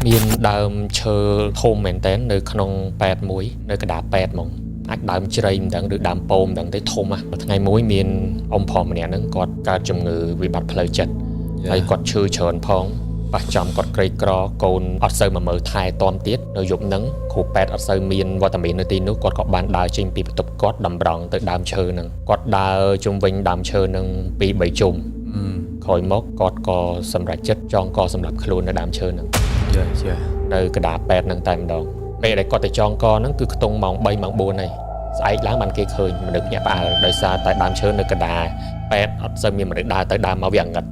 មានដើមឈើធំមែនតើនៅក្នុងពេទ្យមួយនៅកណ្ដាលពេទ្យហ្មងអាចដើមជ្រៃមិនដឹងឬដើមពោមិនដឹងទេធំណាស់ថ្ងៃមួយមានអ៊ំប្រុសម្នាក់ហ្នឹងគាត់កើតជំងឺវិបត្តិផ្លូវចិត្តហើយគាត់ឈឺច្រើនផងប៉ះចំគាត់ក្រីក្រកូនអត់សូវមកមើលថែទាំទៀតនៅយប់ហ្នឹងគ្រូពេទ្យអត់សូវមានវត្តមាននៅទីនោះគាត់ក៏បានដើរចេញពីបន្ទប់គាត់តម្រង់ទៅដើមឈើហ្នឹងគាត់ដើរជុំវិញដើមឈើហ្នឹង2 3ជុំក្រោយមកគាត់ក៏សម្រេចចិត្តចងកសម្រាប់ខ្លួននៅដើមឈើហ្នឹង យ៉ា នៅកណ្ដាលពេទ្យហ្នឹងតែម្ដងពេលដែលគាត់ទៅចងកហ្នឹងគឺខ្ទង់ម៉ោង3ម៉ោង4ហើយស្អែកឡើងបានគេឃើញមនុស្សភ្ញាក់ផ្អើលដោយសារតែដើមឈើនៅកណ្ដាលពេទ្យអត់សូវមានមនុស្សដើរទៅដើរមកវាអងឹត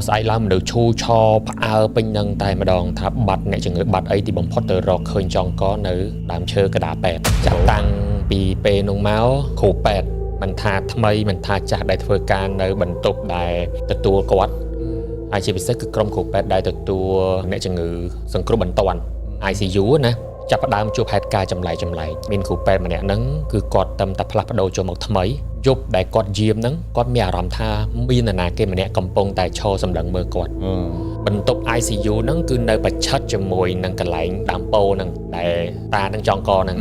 ស្អែកឡើងមនុស្សឈូឆរផ្អើលពេញនឹងតែម្ដងថាបាត់អ្នកជំងឺបាត់អីទីបំផុតទៅរកឃើញចងកនៅដើមឈើកណ្ដាលពេទ្យចាប់តាំងពីពេលនោះមកគ្រូពេទ្យមិនថាថ្មីមិនថាចាស់ដែលធ្វើការនៅបន្ទប់ដែលទទួលគាត់ហើយជាពិសេសគឺក្រុមគ្រូពេទ្យដែលទទួលអ្នកជំងឺសង្គ្រោះបន្ទាន់ ICU ណាចាប់ផ្ដើមជួបហេតុការណ៍ចម្លែកចម្លែកមានគ្រូពេទ្យម្នាក់ហ្នឹងគឺគាត់តែតែផ្លាស់ប្ដូរចូលមកថ្មីយប់ដែលគាត់យាមហ្នឹងគាត់មានអារម្មណ៍ថាមាននរណាគេម្នាក់កំពុងតែឈរសម្លឹងមើលគាត់បន្ទប់ ICU ហ្នឹងគឺនៅប្រឆិតជាមួយនឹងកន្លែងដើមពោហ្នឹងដែលតានឹងចងកហ្នឹង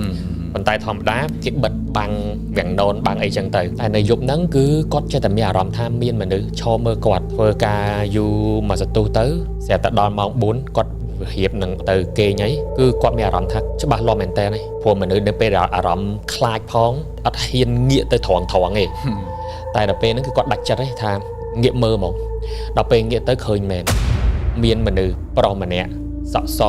ប៉ុន្តែធម្មតាគេបិទបាំងវាំងននបាំងអីចឹងទៅតែនៅយប់ហ្នឹងគឺគាត់ចេះតែមានអារម្មណ៍ថាមានមនុស្សឈរមើលគាត់ធ្វើការយូរមួយសន្ទុះទៅស្រាប់តែដល់ម៉ោង4គាត់រៀបនឹងទៅគេងអីគឺគាត់មានអារម្មណ៍ថាច្បាស់លាស់មែនតើនេះព្រោះមនុស្សនៅពេលដែលអារម្មណ៍ខ្លាចផងអត់ហ៊ានងាកទៅត្រង់ត្រង់ទេតែដល់ពេលហ្នឹងគឺគាត់ដាច់ចិត្តឯងថាងាកមើលហ្មងដល់ពេលងាកទៅឃើញមែនមានមនុស្សប្រុសម្នាក់សក់ស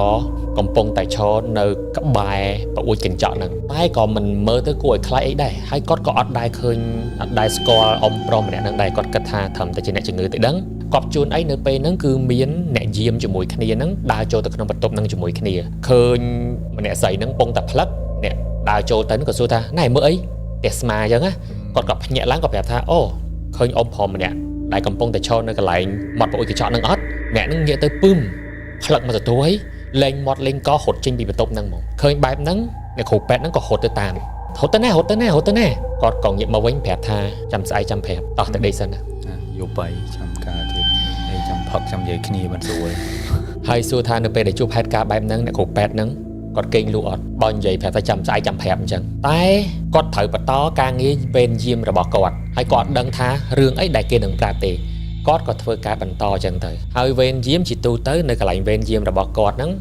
កំពុងតែឈរនៅក្បែរប្អួចកញ្ចក់ហ្នឹងតែក៏មិនមើលទៅគួរឲ្យខ្លាចអីដែរហើយគាត់ក៏អត់ដែរឃើញអត់ដែរស្គាល់អ៊ំប្រុសម្នាក់ហ្នឹងដែរគាត់គិតថាត្រឹមតែជាអ្នកជំងឺទេដឹងគាត់ជួនអីនៅពេលហ្នឹងគឺមានអ្នកយាមជាមួយគ្នាហ្នឹងដើរចូលទៅក្នុងបន្ទប់ហ្នឹងជាមួយគ្នាឃើញម្នាក់ស្រីហ្នឹងពងតែផ្លឹកអ្នកដើរចូលទៅហ្នឹងក៏សួរថាណែមើលអីផ្ទះស្មាអញ្ចឹងណាគាត់ក៏ភ្ញាក់ឡើងក៏ប្រាប់ថាអូឃើញអ៊ំប្រុសម្នាក់ដែលកំពុងតែឈរនៅកន្លែងមាត់ប្អួយកញ្ចក់ហ្នឹងអត់អ្នកហ្នឹងងាកទៅពឹមផ្លឹកមកទទួលហើយលែងមាត់លែងករត់ចេញពីបន្ទប់ហ្នឹងហ្មងឃើញបែបហ្នឹងអ្នកគ្រូពេទ្យហ្នឹងក៏រត់ទៅតាមរត់ទៅណារត់ទៅណារត់ទៅណាគាត់ក៏ងាកមកវិញប្រាប់ថាចាំស្អែកចាំប្រាប់តោះទៅដេកសិនណា យប់ហើយចាំការទៀតហើយចាំផឹកចាំនិយាយគ្នាបានស្រួល ហើយសួរថានៅពេលដែលជួបហេតុការណ៍បែបហ្នឹងអ្នកគ្រូពេទ្យហ្នឹងគាត់គេងលក់អត់បើនិយាយប្រាប់ថាចាំស្អែកចាំប្រាប់អញ្ចឹងតែគាត់ត្រូវបន្តការងារវេនយាមរបស់គាត់ហើយគាត់អត់ដឹងថារឿងអីដែលគេនឹងប្រាប់ទេគាត់ក៏ធ្វើការបន្តអញ្ចឹងទៅហើយវេនយាមជាទូទៅនៅកន្លែងវេនយាមរបស់គាត់ហ្នឹង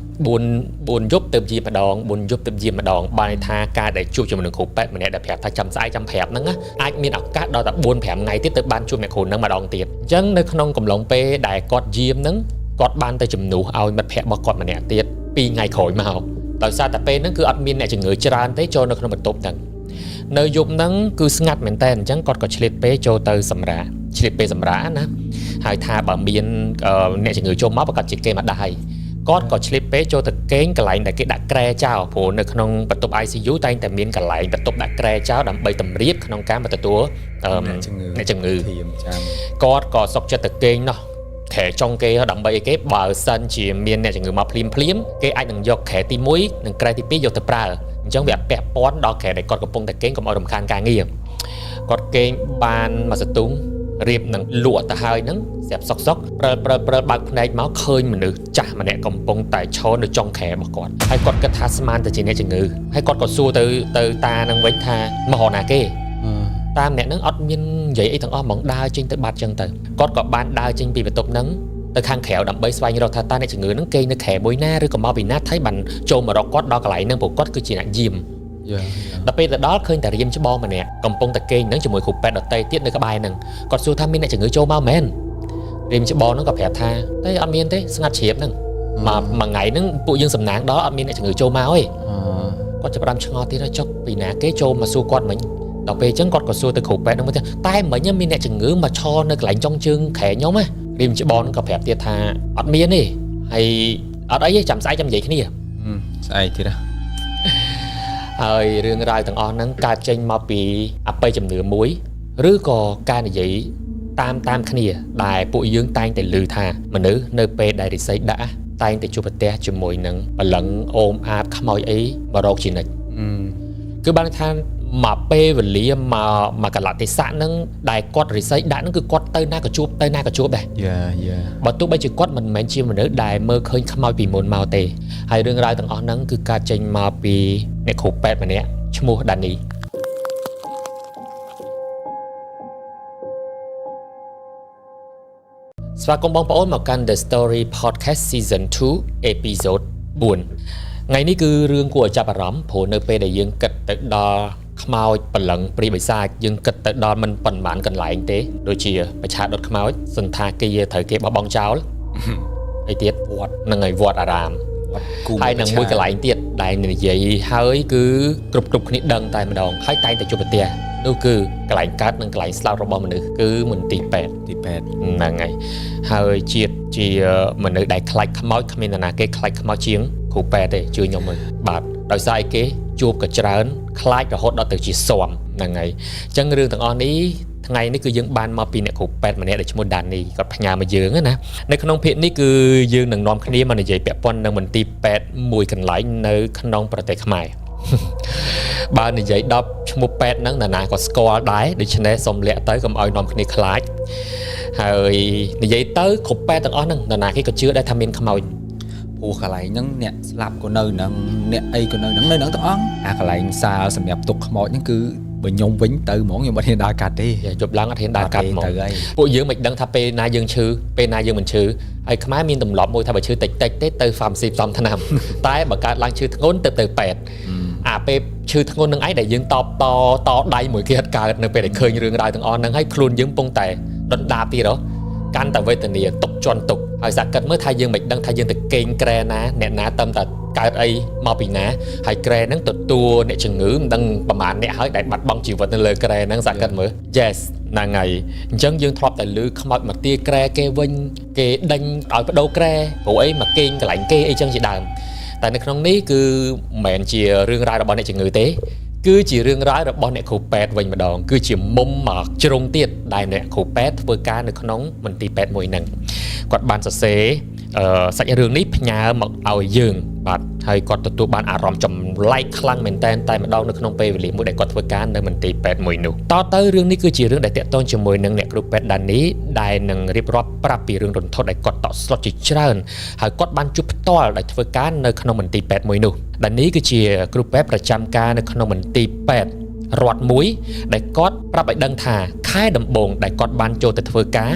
4 4យប់ទៅយាមម្ដង4យប់ទៅយាមម្ដងបានន័យថាការដែលជួបជាមួយនឹងគ្រូពេទ្យម្នាក់ដែលប្រាប់ថាចាំស្អែកចាំប្រាប់ហ្នឹងណាអាចមានឱកាសដល់តែ4 5ថ្ងៃទៀតទៅបានជួបអ្នកគ្រូហ្នឹងម្ដងទៀតអញ្ចឹងនៅក្នុងកំឡុងពេលដែលគាត់យាមហ្នឹងគាត់បានទៅជំនួសឲ្យមិត្តភ័ក្តិរបស់គាត់ម្នាក់ទៀត2ថ្ងៃក្រោយមកដោយសារតែពេលហ្នឹងគឺអត់មានអ្នកជំងឺច្រើនទេចូលនៅក្នុងបន្ទប់ហ្នឹងនៅយប់ហ្នឹងគឺស្ងាត់មែនតើអញ្ចឹងគាត់ក៏ឆ្លៀតពេលចូលទៅសម្រាកឆ្លៀតពេលសម្រាកណាហើយថាបើមានអ្នកជំងឺចូលមកប្រកាសជាគេមកដាក់ហើយគាត់ក៏ឆ្លៀតពេលចូលទៅគេងកន្លែងដែលគេដាក់គ្រែចោលព្រោះនៅក្នុងបន្ទប់ ICU តែងតែមានកន្លែងបន្ទប់ដាក់គ្រែចោលដើម្បីតម្រៀបក្នុងការមកទទួល អ្នកជំងឺ អ្នកជំងឺ ធៀមចាំ គាត់ក៏សុកចិត្តទៅគេងនោះគ្រែចុងគេដើម្បីឲ្យគេបើសិនជាមានអ្នកជំងឺមកភ្លាមភ្លាមគេអាចនឹងយកគ្រែទី1និងគ្រែទី2យកទៅប្រើអញ្ចឹងវាអត់ពាក់ព័ន្ធដល់គ្រែដែលគាត់កំពុងតែគេងកុំឲ្យរំខានការងារគាត់គេងបានមួយសន្ទុះរៀបនឹងលក់ទៅហើយហ្នឹងស្រាប់សុកសុកព្រិលព្រិលព្រិលបើកភ្នែកមកឃើញមនុស្សចាស់ម្នាក់កំពុងតែឈរនៅចុងគ្រែរបស់គាត់ហើយគាត់គិតថាស្មានតែជាអ្នកជំងឺហើយគាត់ក៏សួរទៅទៅតានឹងវិញថាមករកណាគេ តាមអ្នកហ្នឹងអត់មាននិយាយអីទាំងអស់ហ្មងដើរចេញទៅបាត់ចឹងទៅគាត់ក៏បានដើរចេញពីបន្ទប់ហ្នឹងទៅខាងក្រៅដើម្បីស្វែងរកថាតើអ្នកជំងឺហ្នឹងគេងនៅគ្រែមួយណាឬក៏មកពីណាថៃបានចូលមករកគាត់ដល់កន្លែងហ្នឹងព្រោះគាត់គឺជាអ្នកយាម យ៉ា ដល់ពេលទៅដល់ឃើញតែរៀមច្បងម្នាក់កំពុងតែគេងហ្នឹងជាមួយគ្រូពេទ្យដទៃទៀតនៅក្បែរហ្នឹងគាត់សួរថាមានអ្នកជំងឺចូលមកមែនរៀមច្បងហ្នឹងក៏ប្រាប់ថាទេអត់មានទេស្ងាត់ជ្រាបហ្នឹងមកមួយថ្ងៃហ្នឹងពួកយើងសំណាងដល់អត់មានអ្នកជំងឺចូលមកទេ អ គាត់ចាប់ផ្ដើមឆ្ងល់ទៀតហើយចុកពីណាគេចូលមកសួរគាត់មិញដល់ពេលអញ្ចឹងគាត់ក៏សួរទៅគ្រូពេទ្យហ្នឹងមកទៀតតែមិញមានអ្នកជំងឺមកឈរនៅកន្លែងចុងជើងគ្រែខ្ញុំណារៀមច្បងហ្នឹងក៏ប្រាប់ទៀតថាអត់មានទេហើយអត់អីទេចាំស្អែកចាំនិយាយគ្នា ស្អែកទៀតហ៎ ហើយរឿងរ៉ាវទាំងអស់ហ្នឹងកើតចេញមកពីអបិយជំនឿមួយឬក៏ការនិយាយតាមតាមគ្នាដែលពួកយើងតែងតែឮថាមនុស្សនៅពេលដែលរិស័យដាក់តែងតែជួបប្រទះជាមួយនឹងបលឹងអូមអាបខ្មោចអីមករកជានិច្ច គឺបានន័យថា មកពេលវេលាមកមកកលៈទេសៈហ្នឹងដែលគាត់រិស័យដាក់ហ្នឹងគឺគាត់ទៅណាក៏ជួបទៅណាក៏ជួបដែរ Yeah. បើទោះបីជាគាត់មិនមែនជាមនុស្សដែលមើលឃើញខ្មោចពីមុនមកទេហើយរឿងរ៉ាវទាំងអស់ហ្នឹងគឺការចេញមកពីអ្នកគ្រូពេទ្យម្នាក់ឈ្មោះដានីស្វាគមន៍បងប្អូនមកកាន់ The Story Podcast Season 2 Episode 4ថ្ងៃនេះគឺរឿងគួរឲ្យចាប់អារម្មណ៍ព្រោះនៅពេលដែលយើងគិតទៅដល់ខ្មោចព្រលឹងព្រាយបិសាចយើងគិតទៅដល់មិនប៉ុន្មានកន្លែងទេដូចជាប្រឆាដុតខ្មោចសន្តាគារត្រូវគេបោះបង់ចោលអីទៀតវត្តនឹងឯវត្តអារាម វត្តគូ ហើយនឹងមួយកន្លែងទៀតដែលនិយាយហើយគឺគ្រប់គ្រប់គ្នាដឹងតែម្ដងហើយតែងតែជួបប្រទះនោះគឺកន្លែងកើតនិងកន្លែងស្លាប់របស់មនុស្សគឺមន្ទីរពេទ្យ ទីពេទ្យ ហ្នឹងហើយហើយជាតិជាមនុស្សដែលខ្លាចខ្មោចគ្មាននរណាគេខ្លាចខ្មោចជាងគ្រូពេទ្យទេជឿខ្ញុំមើលបាទដោយសារអីគេជួបក៏ច្រើនខ្លាចរហូតដល់ទៅជាស៊ាំហ្នឹងហើយអញ្ចឹងរឿងទាំងអស់នេះថ្ងៃនេះគឺយើងបានមកពីអ្នកគ្រូពេទ្យម្នាក់ដែលឈ្មោះដានីគាត់ផ្ញើមកយើងណានៅក្នុងភាគនេះគឺយើងនឹងនាំគ្នាមកនិយាយពាក់ព័ន្ធនឹងមន្ទីរពេទ្យមួយកន្លែងនៅក្នុងប្រទេសខ្មែរ បើនិយាយដល់ឈ្មោះពេទ្យហ្នឹងនរណាក៏ស្គាល់ដែរដូច្នេះសូមលាក់ទៅកុំឲ្យនាំគ្នាខ្លាចហើយនិយាយទៅគ្រប់ពេទ្យទាំងអស់ហ្នឹងនរណាគេក៏ជឿដែរថាមានខ្មោច ព្រោះកន្លែងហ្នឹងអ្នកស្លាប់ក៏នៅហ្នឹងអ្នកអីក៏នៅហ្នឹងនៅហ្នឹងទាំងអស់អាកន្លែងសាលសម្រាប់ទុកខ្មោចហ្នឹងគឺបើខ្ញុំវិញទៅហ្មងខ្ញុំអត់ហ៊ានដើរកាត់ទេ យប់ឡើងអត់ហ៊ានដើរកាត់ហ្មង ទៅហើយ ពួកយើងមិនដឹងថាពេលណាយើងឈឺពេលណាយើងមិនឈឺហើយខ្មែរមានទម្លាប់មួយថាបើឈឺតិចតិចទេទៅ pharmacy ផ្សំថ្នាំ តែបើកើតឡើងឈឺធ្ងន់ទៅទៅពេទ្យអាពេលឈឺធ្ងន់នឹងឯងដែលយើងតបតតដៃមួយគេអត់កើតនៅពេលដែលឃើញរឿងរ៉ាវទាំងអស់ហ្នឹងហើយខ្លួនយើងពងតែដុនដាបទៀតហ៎កាន់តែវេទនាទុកជន់ទុកហើយសាក់គិតមើលថាយើងមិនដឹងថាយើងទៅកេងក្រែណាអ្នកណាតំតែកើតអីមកពីណាហើយក្រែហ្នឹងទទួលអ្នកជំងឺមិនដឹងប្រហែលអ្នកហើយដែលបាត់បង់ជីវិតនៅលើក្រែហ្នឹងសាក់គិតមើល Yes ហ្នឹងហើយអញ្ចឹងយើងធ្លាប់តែលឺខ្មោចមកទាក្រែគេវិញគេដេញឲ្យបដូរក្រែព្រោះអីមកគេងកន្លែងគេអីចឹងជាដើមតែនៅក្នុងនេះគឺមិនមែនជារឿងរ៉ាវរបស់អ្នកជំងឺទេគឺជារឿងរ៉ាវរបស់អ្នកគ្រូពេទ្យវិញម្ដងគឺជាមុំមកជ្រុងទៀតដែលអ្នកគ្រូពេទ្យធ្វើការនៅក្នុងមន្ទីរពេទ្យមួយហ្នឹងគាត់បានសរសេរសាច់រឿងនេះផ្ញើមកឲ្យយើងបាទហើយគាត់ទទួលបានអារម្មណ៍ចម្លែកខ្លាំងមែនតែនតែម្ដងនៅក្នុងពេលវេលាមួយដែលគាត់ធ្វើការនៅមន្ទីរពេទ្យមួយនោះតទៅរឿងនេះគឺជារឿងដែលទាក់ទងជាមួយនឹងអ្នកគ្រូពេទ្យដានីដែលនឹងរៀបរាប់ប្រាប់ពីរឿងរន្ធត់ដែលគាត់តក់ស្លុតជាច្រើនហើយគាត់បានជួបផ្ទាល់ដែលធ្វើការនៅក្នុងមន្ទីរពេទ្យមួយនោះដានីគឺជាគ្រូពេទ្យប្រចាំការនៅក្នុងមន្ទីរពេទ្យរដ្ឋមួយដែលគាត់ប្រាប់ឲ្យដឹងថាខែដំបូងដែលគាត់បានចូលទៅធ្វើការ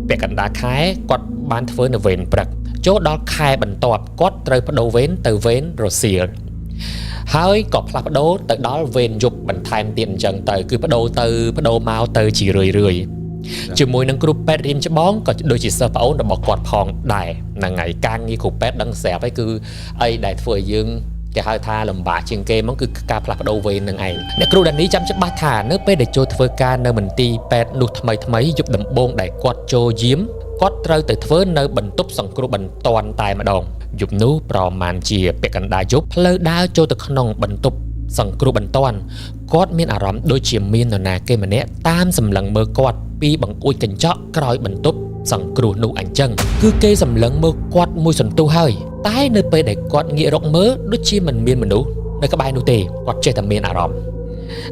ពាក់កណ្ដាលខែគាត់បានធ្វើនៅវេនព្រឹកចូលដល់ខែបន្ទាប់គាត់ត្រូវប្ដូរវេនទៅវេនរសៀលហើយក៏ផ្លាស់ប្ដូរទៅដល់វេនយប់បន្ថែមទៀតអញ្ចឹងទៅគឺប្ដូរទៅប្ដូរមកទៅជារឿយរឿយជាមួយនឹងគ្រូពេទ្យរៀមច្បងក៏ដូចជាសិស្សប្អូនរបស់គាត់ផងដែរហ្នឹងហើយការងារគ្រូពេទ្យដឹងស្រាប់ហើយគឺអីដែលធ្វើឲ្យយើងគេហៅថាលំបាកជាងគេហ្មងគឺការផ្លាស់ប្ដូរវេននឹងឯងអ្នកគ្រូដានីចាំច្បាស់ថានៅពេលដែលចូលធ្វើការនៅមន្ទីរពេទ្យនោះថ្មីថ្មីយប់ដំបូងដែលគាត់ចូលយាមគាត់ត្រូវទៅធ្វើនៅបន្ទប់សង្គ្រោះបន្ទាន់តែម្ដងយប់នោះប្រមាណជាពាក់កណ្ដាលយប់ផ្លូវដើរចូលទៅក្នុងបន្ទប់សង្គ្រោះបន្ទាន់គាត់មានអារម្មណ៍ដូចជាមាននរណាគេម្នាក់តាមសម្លឹងមើលគាត់ពីបង្អួចកញ្ចក់ក្រោយបន្ទប់សង្គ្រោះនោះអញ្ចឹងគឺគេសម្លឹងមើលគាត់មួយសន្ទុះហើយតែនៅពេលដែលគាត់ងាករកមើលដូចជាមិនមានមនុស្សនៅក្បែរនោះទេគាត់ចេះតែមានអារម្មណ៍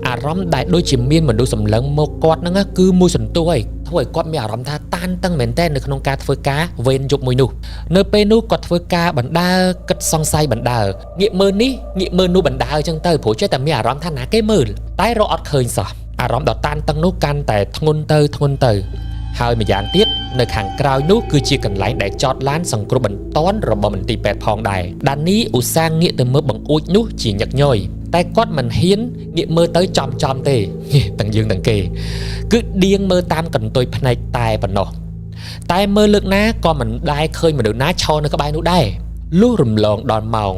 អារម្មណ៍ដែលដូចជាមានមនុស្សសម្លឹងមកគាត់ហ្នឹងគឺមួយសន្ទុះហើយធ្វើឲ្យគាត់មានអារម្មណ៍ថាតានតឹងមែនទែននៅក្នុងការធ្វើការវេនយប់មួយនោះនៅពេលនោះគាត់ធ្វើការបណ្ដើគិតសង្ស័យបណ្ដើងាកមើលនេះងាកមើលនោះបណ្ដើអញ្ចឹងទៅព្រោះចេះតែមានអារម្មណ៍ថាណាគេមើលតែរកអត់ឃើញសោះអារម្មណ៍ដ៏តានតឹងនោះកាន់តែធ្ងន់ទៅធ្ងន់ទៅហើយម្យ៉ាងទៀតនៅខាងក្រោយនោះគឺជាកន្លែងដែលចតឡានសង្គ្រោះបន្ទាន់របស់មន្ទីរពេទ្យផងដែរដានីឧស្សាហ៍ងាកទៅមើលបង្អួចនោះជាញឹកញយតែគាត់មិនហ៊ានងាកមើលទៅចំចំទេទាំងយើងទាំងគេគឺដៀងមើលតាមកន្ទុយភ្នែកតែប៉ុណ្ណោះតែមើលលើកណាក៏មិនដែលឃើញមនុស្សណាឈរនៅក្បែរនោះដែរលុះរំលងដល់ម៉ោង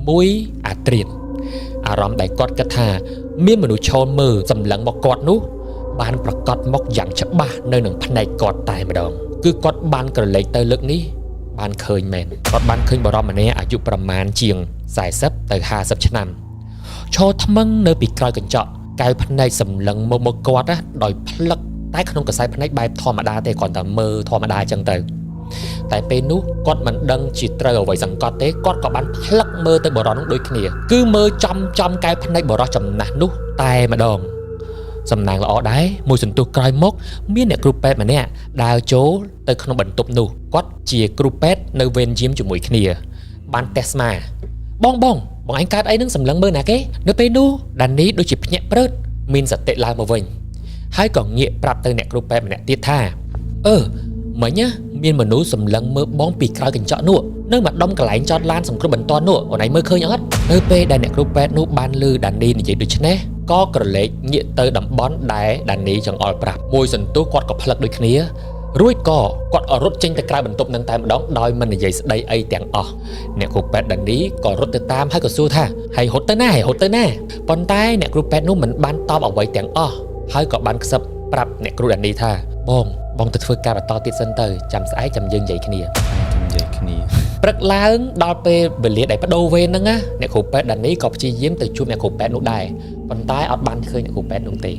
1អាត្រៀតអារម្មណ៍ដែលគាត់គិតថាមានមនុស្សឈរមើលសម្លឹងមកគាត់នោះបានប្រកាសមកយ៉ាងច្បាស់នៅនឹងភ្នែកគាត់តែម្ដងគឺគាត់បានក្រឡេកទៅលើកនេះបានឃើញមែនគាត់បានឃើញបរិមម្នាក់អាយុប្រមាណជាង40ទៅ50ឆ្នាំឈរថ្មឹងនៅពីក្រោយកញ្ចក់កែវភ្នែកសម្លឹងមកមកគាត់ណាដោយផ្លឹកតែក្នុងកសែភ្នែកបែបធម្មតាទេគ្រាន់តែមើលធម្មតាអញ្ចឹងទៅ តែពេលនោះគាត់មិនដឹងជាត្រូវអ្វីសង្កត់ទេគាត់ក៏បានផ្លឹកមើលទៅបុរសនោះដូចគ្នាគឺមើលចំចំកែវភ្នែកបុរសចំណាស់នោះតែម្ដងសំណាងល្អដែរមួយសន្ទុះក្រោយមកមានអ្នកគ្រូពេទ្យម្នាក់ដើរចូលទៅក្នុងបន្ទប់នោះគាត់ជាគ្រូពេទ្យនៅវេនយាមជាមួយគ្នាបានតេស្មាបងបងបងឯងកើតអីនឹងសម្លឹងមើលណាគេនៅពេលនោះដានីដូចជាភ្ញាក់ព្រឹតមានសតិឡើងមកវិញហើយក៏ងាកប្រាប់ទៅអ្នកគ្រូពេទ្យម្នាក់ទៀតថាអឺមិញណាមានមនុស្សសម្លឹងមើលបងពីក្រោយកញ្ចក់នោះនៅម្ដុំកន្លែងចតឡានសង្គ្រោះបន្ទាន់នោះអូនឯងមើលឃើញអត់នៅពេលដែលអ្នកគ្រូពេទ្យនោះបានឮដានីនិយាយដូច្នេះក៏ក្រឡេកងាកទៅតំបន់ដែលដានីចង្អុលប្រាប់មួយសន្ទុះគាត់ក៏ផ្លឹកដូចគ្នារួចក៏គាត់រត់ចេញទៅក្រៅបន្ទប់នឹងតែម្ដងដោយមិននិយាយស្ដីអីទាំងអស់អ្នកគ្រូពេទ្យដានីក៏រត់ទៅតាមហើយក៏សួរថាហើយរត់ទៅណាហើយរត់ទៅណាប៉ុន្តែអ្នកគ្រូពេទ្យនោះមិនបានតបអ្វីទាំងអស់ហើយក៏បានខ្សឹបប្រាប់អ្នកគ្រូដានីថាបងបងទៅធ្វើការបន្តទៀតសិនទៅចាំស្អែកចាំយើងនិយាយគ្នា និយាយគ្នា ព្រឹកឡើងដល់ពេលវេលាដែលបដូរវេនហ្នឹងណាអ្នកគ្រូពេទ្យដានីក៏ព្យាយាមទៅជួបអ្នកគ្រូពេទ្យនោះដែរប៉ុន្តែអត់បានឃើញអ្នកគ្រូពេទ្យនោះទេ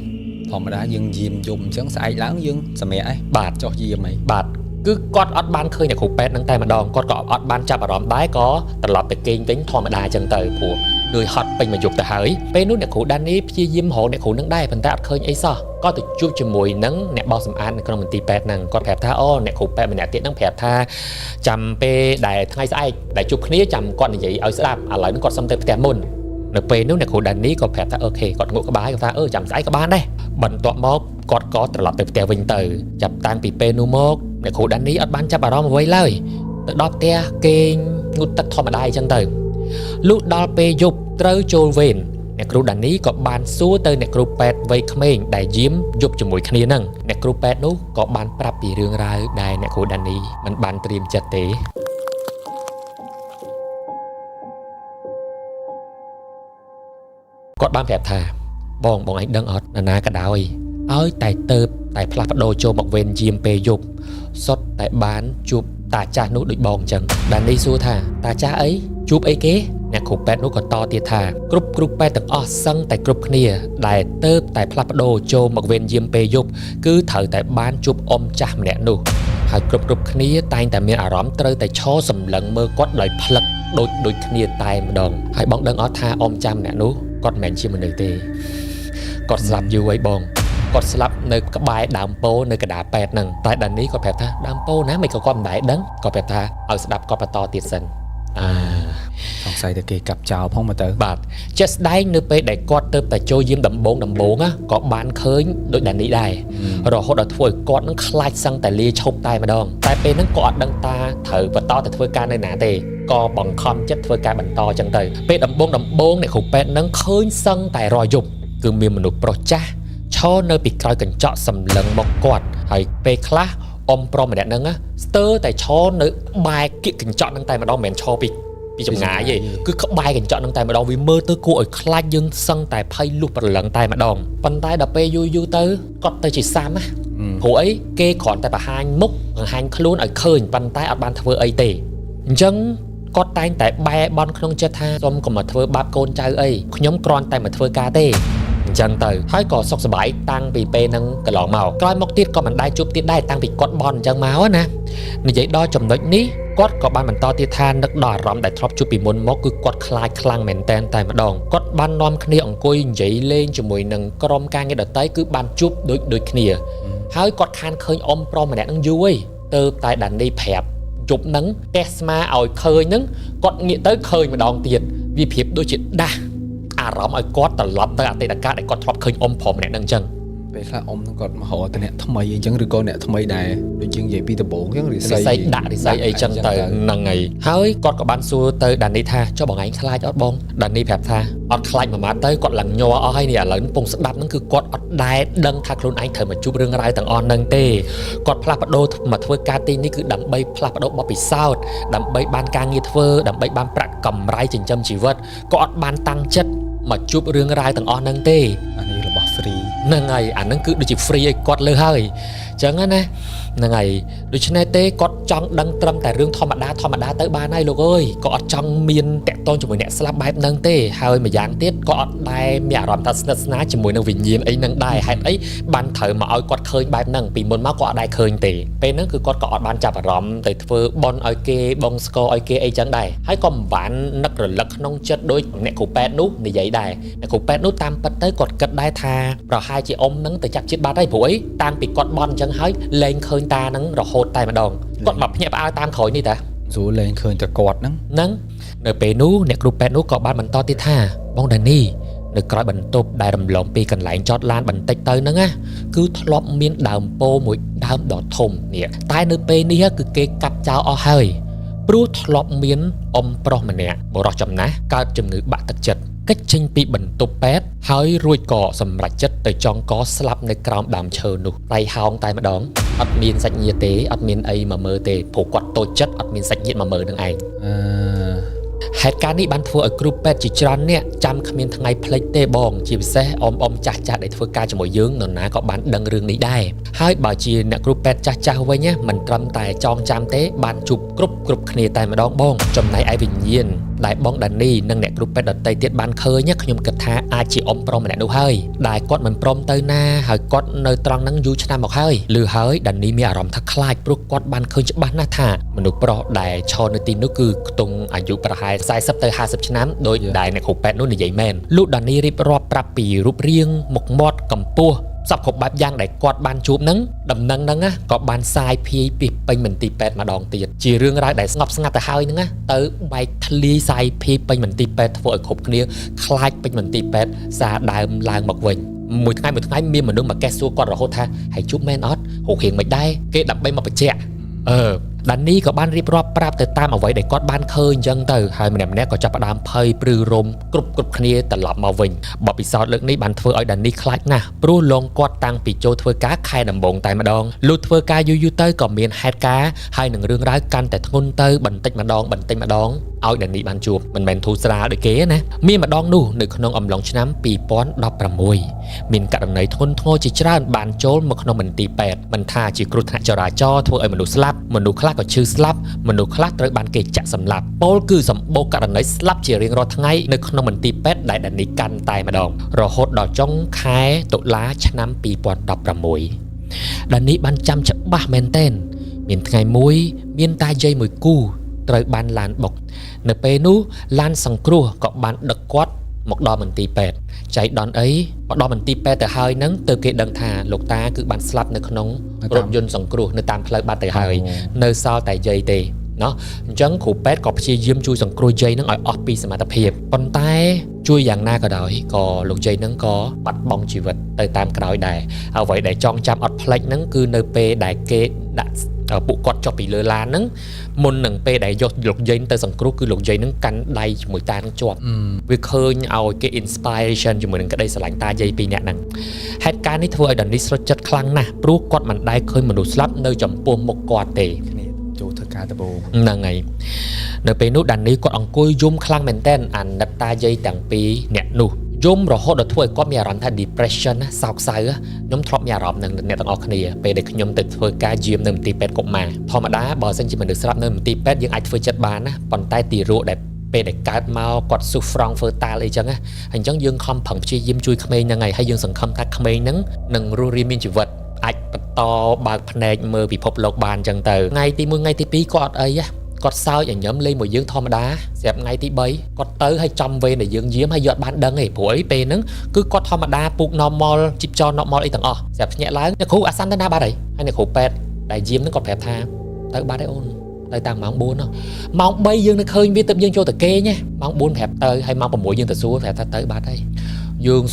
ធម្មតាយើងយាមយំអញ្ចឹងស្អែកឡើងយើងសម្រាកឯង បាទ ចុះយាមអី បាទគឺគាត់អត់បានឃើញអ្នកគ្រូពេទ្យហ្នឹងតែម្ដងគាត់ក៏អត់បានចាប់អារម្មណ៍ដែរក៏ត្រឡប់ទៅគេងវិញធម្មតាអញ្ចឹងទៅព្រោះនឿយហត់ពេញមួយយប់ទៅហើយពេលនោះអ្នកគ្រូដានីព្យាយាមរកអ្នកគ្រូហ្នឹងដែរប៉ុន្តែអត់ឃើញអីសោះក៏ទៅជួបជាមួយនឹងអ្នកបោសសម្អាតនៅក្នុងមន្ទីរពេទ្យហ្នឹងគាត់ប្រាប់ថាអូអ្នកគ្រូពេទ្យម្នាក់ទៀតហ្នឹងប្រាប់ថាចាំពេលដែលថ្ងៃស្អែកដែលជួបគ្នាចាំគាត់និយាយឲ្យស្ដាប់ឥឡូវហ្នឹងគាត់សុំទៅផ្ទះមុននៅពេលនោះអ្នកគ្រូដានីក៏ប្រាប់ថាOK គាត់ងក់ក្បាលគាត់ថាអឺចាំស្អែកក៏បានដែរបន្ទាប់មកគាត់ក៏ត្រឡប់ទៅផ្ទះវិញទៅចាប់តាំងពីពេលនោះមកអ្នកគ្រូដានីអត់បានចាប់អារម្មណ៍អ្វីឡើយទៅដល់ផ្ទះគេងងូតទឹកធម្មតាអញ្ចឹងទៅលុះដល់ពេលយប់ត្រូវចូលវេនអ្នកគ្រូដានីក៏បានសួរទៅអ្នកគ្រូពេទ្យវ័យក្មេងដែលយាមយប់ជាមួយគ្នាហ្នឹងអ្នកគ្រូពេទ្យនោះក៏បានប្រាប់ពីរឿងរ៉ាវដែលអ្នកគ្រូដានីមិនបានត្រៀមចិត្តទេ គាត់បានប្រាប់ថាបងបងឯងដឹងអត់ណានាក៏ដោយឲ្យតែទៅតែផ្លាស់ប្ដូរចូលមកវេនយាមពេលយប់សុទ្ធតែបានជួបតាចាស់នោះដូចបងអញ្ចឹងដានីសួរថាតាចាស់អីជួបអីគេអ្នកគ្រូពេទ្យនោះក៏តទៀតថាគ្រប់គ្រូពេទ្យទាំងអស់សឹងតែគ្រប់គ្នាដែលទៅតែផ្លាស់ប្ដូរចូលមកវេនយាមពេលយប់គឺត្រូវតែបានជួបអ៊ំចាស់ម្នាក់នោះហើយគ្រប់គ្រប់គ្នាតែងតែមានអារម្មណ៍ត្រូវតែឈរសម្លឹងមើលគាត់ដោយផ្លឹកដូចដូចគ្នាតែម្ដងហើយបងដឹងអត់ថាអ៊ំចាស់ម្នាក់នោះគាត់មិនមែនជាមនុស្សទេគាត់ស្លាប់យូរហើយបងគាត់ស្លាប់នៅក្បែរដើមពោនៅកណ្ដាលពេទ្យហ្នឹងតែដានីគាត់ប្រាប់ថាដើមពោណាមិនក៏គាត់មិនដែរដឹងគាត់ប្រាប់ថាឲ្យស្ដាប់គាត់បន្តទៀតសិនអា សង្ស័យតែគេកាប់ចោលផងមកទៅ បាទជាក់ស្ដែងនៅពេលដែលគាត់ទៅតែចូលយាមដំបងដំបងណាក៏បានឃើញដូចដានីដែររហូតដល់ធ្វើឲ្យគាត់នឹងខ្លាចសឹងតែលាឈប់តែម្ដងតែពេលហ្នឹងក៏អត់ដឹងតាត្រូវបន្តទៅធ្វើការនៅណាទេក៏បង្ខំចិត្តធ្វើការបន្តចឹងទៅពេលដំបងដំបងអ្នកគ្រូពេទ្យហ្នឹងឃើញសឹងតែរាល់យប់គឺមានមនុស្សប្រុសចាស់ឈរនៅពីក្រោយកញ្ចក់សម្លឹងមកគាត់ហើយពេលខ្លះអ៊ំប្រុសម្នាក់ហ្នឹងណាស្ទើរតែឈរនៅបែរគៀកកញ្ចក់ហ្នឹងតែម្ដងមិនមែនឈរពីពីចម្ងាយទេគឺក្បែរកញ្ចក់ហ្នឹងតែម្ដងវាមើលទៅគួរឲ្យខ្លាចយើងសឹងតែភ័យលុះប្រឡឹងតែម្ដងប៉ុន្តែដល់ពេលយូរយូរទៅគាត់ទៅជាសាំណាព្រោះអីគេគ្រាន់តែបង្ហាញមុខបង្ហាញខ្លួនឲ្យឃើញប៉ុន្តែអត់បានធ្វើអីទេអញ្ចឹងគាត់តែងតែបែរបន់ក្នុងចិត្តថាសុំកុំមកធ្វើបាបកូនចៅអីខ្ញុំគ្រាន់តែមកធ្វើការទេអញ្ចឹងទៅហើយក៏សុខសប្បាយតាំងពីពេលហ្នឹងកន្លងមកក្រោយមកទៀតក៏មិនដែរជួបទៀតដែរតាំងពីគាត់បន់អញ្ចឹងមកណានិយាយដល់ចំណុចនេះគាត់ក៏បានបន្តទៀតថានឹកដល់អារម្មណ៍ដែលធ្លាប់ជួបពីមុនមកគឺគាត់ខ្លាចខ្លាំងមែនតែនតែម្ដងគាត់បាននាំគ្នាអង្គុយនិយាយលេងជាមួយនឹងក្រុមការងារដទៃគឺបានជួបដូចដូចគ្នាហើយគាត់ខានឃើញអ៊ំប្រុសម្នាក់ហ្នឹងយូរហើយទៅតែដានីប្រាប់យប់ហ្នឹងតេស្មាឲ្យឃើញហ្នឹងគាត់ងាកទៅឃើញម្ដងទៀតវាប្រៀបដូចជាដាស់អារម្មណ៍ឲ្យគាត់ត្រឡប់ទៅអតីតកាលដែលគាត់ធ្លាប់ឃើញអ៊ំប្រុសម្នាក់ហ្នឹងអញ្ចឹង ពេលខ្លះអ៊ំហ្នឹងគាត់មករកតែអ្នកថ្មីអីចឹងឬក៏អ្នកថ្មីដែរដូចយើងនិយាយពីដំបូងចឹងរិស័យ រិស័យដាក់រិស័យអីចឹងទៅហ្នឹងហើយហើយគាត់ក៏បានសួរទៅដានីថាចុះបងឯងខ្លាចអត់បងដានីប្រាប់ថាអត់ខ្លាចមួយម៉ាត់ទៅគាត់ឡើងញ័រអស់ហើយនេះឥឡូវកំពុងស្ដាប់ហ្នឹងគឺគាត់អត់ដែលដឹងថាខ្លួនឯងត្រូវមកជួបរឿងរ៉ាវទាំងអស់ហ្នឹងទេគាត់ផ្លាស់ប្ដូរមកធ្វើការទីនេះគឺដើម្បីផ្លាស់ប្ដូរបទពិសោធន៍ដើម្បីបានការងារធ្វើដើម្បីបានប្រាក់កម្រៃចិញ្ចឹមជីវិតក៏អត់បានតាំងចិត្តមកជួបរឿងរ៉ាវទាំងអស់ហ្នឹងទេ អានេះរបស់ free ហ្នឹងហើយអាហ្នឹងគឺដូចជា free ឲ្យគាត់លើហើយ ចឹងណាហ្នឹងហើយដូច្នេះទេគាត់ចង់ដឹងត្រឹមតែរឿងធម្មតាធម្មតាទៅបានហើយលោកអើយក៏អត់ចង់មានតាក់ទងជាមួយអ្នកស្លាប់បែបហ្នឹងទេហើយម្យ៉ាងទៀតក៏អត់ដែលមានអារម្មណ៍ថាស្និទ្ធស្នាលជាមួយនឹងវិញ្ញាណអីហ្នឹងដែរហេតុអីបានត្រូវមកឲ្យគាត់ឃើញបែបហ្នឹងពីមុនមកគាត់អត់ដែលឃើញទេពេលហ្នឹងគឺគាត់ក៏អត់បានចាប់អារម្មណ៍ទៅធ្វើបុណ្យឲ្យគេបងស្គរឲ្យគេអីចឹងដែរហើយក៏មិនបាននឹករលឹកក្នុងចិត្តដូចអ្នកគ្រូពេទ្យនោះនិយាយដែរអ្នកគ្រូពេទ្យនោះតាមពិតទៅគាត់គិតដែរថាប្រហែលជាអ៊ំហ្នឹងទៅចាប់ជាតិបាត់ហើយព្រោះអីតាំងពីគាត់បន់អញ្ចឹងហើយលែងឃើញតាហ្នឹងរហូតតែម្ដងគាត់មកភ្ញាក់ផ្អើលតាមក្រោយនេះតា ស្រួលលែងឃើញតែគាត់ហ្នឹង ហ្នឹងនៅពេលនោះអ្នកគ្រូពេទ្យនោះក៏បានបន្តទៀតថាបងដានីនៅក្រោយបន្ទប់ដែលរំលងពីកន្លែងចតឡានបន្តិចទៅហ្នឹងណាគឺធ្លាប់មានដើមពោមួយដើមដ៏ធំនេះតែនៅពេលនេះគឺគេកាប់ចោលអស់ហើយព្រោះធ្លាប់មានអ៊ំប្រុសម្នាក់បុរសចំណាស់កើតជំងឺបាក់ទឹកចិត្តគេចចេញពីបន្ទប់ពេទ្យហើយរួចក៏សម្រេចចិត្តទៅចងកស្លាប់នៅក្រោមដើមឈើនោះដៃហោងតែម្ដងអត់មានសាច់ញាតិទេអត់មានអីមកមើលទេព្រោះគាត់តូចចិត្តអត់មានសាច់ញាតិមកមើលនឹងឯង អឺ ហេតុការណ៍នេះបានធ្វើឲ្យគ្រូពេទ្យជាច្រើនអ្នកចាំគ្មានថ្ងៃភ្លេចទេបងជាពិសេសអ៊ំៗចាស់ៗដែលធ្វើការជាមួយយើងនរណាក៏បានដឹងរឿងនេះដែរហើយបើជាអ្នកគ្រូពេទ្យចាស់ៗវិញណាមិនត្រឹមតែចងចាំទេបានជួបគ្រប់គ្រប់គ្នាតែម្ដងបងចំណែកឯវិញ្ញាណដែលបងដានីនិងអ្នកគ្រូពេទ្យដទៃទៀតបានឃើញណាខ្ញុំគិតថាអាចជាអ៊ំប្រុសម្នាក់នោះហើយដែលគាត់មិនព្រមទៅណាហើយគាត់នៅត្រង់ហ្នឹងយូរឆ្នាំមកហើយឮហើយដានីមានអារម្មណ៍ថាខ្លាចព្រោះគាត់បានឃើញច្បាស់ណាស់ថាមនុស្សប្រុសដែលឈរនៅទីនោះគឺខ្ទង់អាយុប្រហែល40ទៅ50ឆ្នាំដោយដែលអ្នកគ្រូពេទ្យនោះនិយាយមែនលោកដានីរៀបរាប់ប្រាប់ពីរូបរាងមុខមាត់កម្ពស់សពគ្រប់បែបយ៉ាងដែលគាត់បានជួបហ្នឹងដំណឹងហ្នឹងណាក៏បានសាយភាយពីពេញមន្ទីរពេទ្យម្ដងទៀតជារឿងរ៉ាវដែលស្ងប់ស្ងាត់ទៅហើយហ្នឹងណាទៅបែកធ្លាយសាយភាយពេញមន្ទីរពេទ្យធ្វើឲ្យគ្រប់គ្នាខ្លាចពេញមន្ទីរពេទ្យសារដើមឡើងមកវិញមួយថ្ងៃមួយថ្ងៃមានមនុស្សមកកេះសួរគាត់រហូតថាហើយជួបមែនអត់រូបរាងមិនដែរគេដើម្បីមកបញ្ជាក់អឺដានីក៏បានរៀបរាប់ប្រាប់ទៅតាមអ្វីដែលគាត់បានឃើញអញ្ចឹងទៅហើយម្នាក់ៗក៏ចាប់ផ្ដើមភ័យព្រឺរំគ្រប់គ្រប់គ្នាត្រឡប់មកវិញបទពិសោធន៍លើកនេះបានធ្វើឲ្យដានីខ្លាចណាស់ព្រោះលងគាត់តាំងពីចូលធ្វើការខែដំបូងតែម្ដងលុះធ្វើការយូរៗទៅក៏មានហេតុការណ៍ហើយនឹងរឿងរ៉ាវកាន់តែធ្ងន់ទៅបន្តិចម្ដងបន្តិចម្ដងឲ្យដានីបានជួបមិនមែនធូរស្រាលដូចគេណាមានម្ដងនោះនៅក្នុងអំឡុងឆ្នាំ2016មានករណីធ្ងន់ធ្ងរជាច្រើនបានចូលមកក្នុងមន្ទីរពេទ្យមិនថាជាគ្រោះថ្នាក់ចរាចរណ៍ធ្វើឲ្យមនុស្សស្លាប់មនុស្សខ្លះក៏ឈឺស្លាប់មនុស្សខ្លះត្រូវបានគេចាក់សម្លាប់ពោលគឺសម្បូរករណីស្លាប់ជារៀងរាល់ថ្ងៃនៅក្នុងមន្ទីរពេទ្យដែលដានីកាន់តែម្ដងរហូតដល់ចុងខែតុលាឆ្នាំ2016ដានីបានចាំច្បាស់មែនទែនមានថ្ងៃមួយមានតាយាយមួយគូត្រូវបានឡានបុកនៅពេលនោះឡានសង្គ្រោះក៏បានដឹកគាត់មកដល់មន្ទីរពេទ្យចៃដន្យអីមកដល់មន្ទីរពេទ្យទៅហើយហ្នឹងទៅគេដឹងថាលោកតាគឺបានស្លាប់នៅក្នុងរថយន្តសង្គ្រោះនៅតាមផ្លូវបាត់ទៅហើយនៅសល់តែយាយទេណោះអញ្ចឹងគ្រូពេទ្យក៏ព្យាយាមជួយសង្គ្រោះយាយហ្នឹងឲ្យអស់ពីសមត្ថភាពប៉ុន្តែជួយយ៉ាងណាក៏ដោយក៏លោកយាយហ្នឹងក៏បាត់បង់ជីវិតទៅតាមក្រោយដែរអ្វីដែលចងចាំអត់ភ្លេចហ្នឹងគឺនៅពេលដែលគេដាក់ពួកគាត់ចុះពីលើឡានហ្នឹងមុននឹងពេលដែលយកលោកយាយទៅសង្គ្រោះគឺលោកយាយហ្នឹងកាន់ដៃជាមួយតានឹងជាប់វាឃើញឲ្យគេ inspiration ជាមួយនឹងក្តីស្រឡាញ់តាយាយពីរនាក់ហ្នឹងហេតុការណ៍នេះធ្វើឲ្យដានីស្លុតចិត្តខ្លាំងណាស់ព្រោះគាត់មិនដែលឃើញមនុស្សស្លាប់នៅចំពោះមុខគាត់ទេ គ្នាចូលធ្វើការដំបូង ហ្នឹងហើយនៅពេលនោះដានីគាត់អង្គុយយំខ្លាំងមែនទែនអាណិតតាយាយទាំងពីរអ្នកនោះយំរហូតដល់ធ្វើឲ្យគាត់មានអារម្មណ៍ថា depression ណាសោកសៅខ្ញុំធ្លាប់មានអារម្មណ៍នឹងអ្នកទាំងអស់គ្នាពេលដែលខ្ញុំទៅធ្វើការយាមនៅមន្ទីរពេទ្យកុមារធម្មតាបើសិនជាមនុស្សស្លាប់នៅមន្ទីរពេទ្យយើងអាចធ្វើចិត្តបានណាប៉ុន្តែទារកដែលពេលដែលកើតមកគាត់ souffrance fœtal អីចឹងណាអញ្ចឹងយើងខំប្រឹងព្យាយាមជួយក្មេងហ្នឹងហើយហើយយើងសង្ឃឹមថាក្មេងហ្នឹងនឹងរស់រានមានជីវិតអាចបន្តបើកភ្នែកមើលពិភពលោកបានចឹងទៅថ្ងៃទី1ថ្ងៃទី2គាត់អត់អីណាគាត់សើចឲ្យញឹមលេងមួយយើងធម្មតាស្រាប់ថ្ងៃទី3គាត់ទៅឲ្យចំវេនដែលយើងយាមហើយយកបានដឹងឯងព្រោះអីពេលហ្នឹងគឺគាត់ធម្មតាពូក normal ជីបចរ normal អីទាំងអស់ស្រាប់ភ្ញាក់ឡើងអ្នកគ្រូអាសាន់ទៅណាបាត់ហើយហើយអ្នកគ្រូពេទ្យដែលយាមហ្នឹងគាត់ប្រាប់ថាទៅបាត់ហើយអូនទៅតាំងម៉ោង4នោះម៉ោង3យើងនៅឃើញវាទៅយើងចូលទៅគេងណាម៉ោង4ប្រាប់ទៅហើយម៉ោង6យើងទៅសួរប្រាប់ថាទៅបាត់ហើយយើង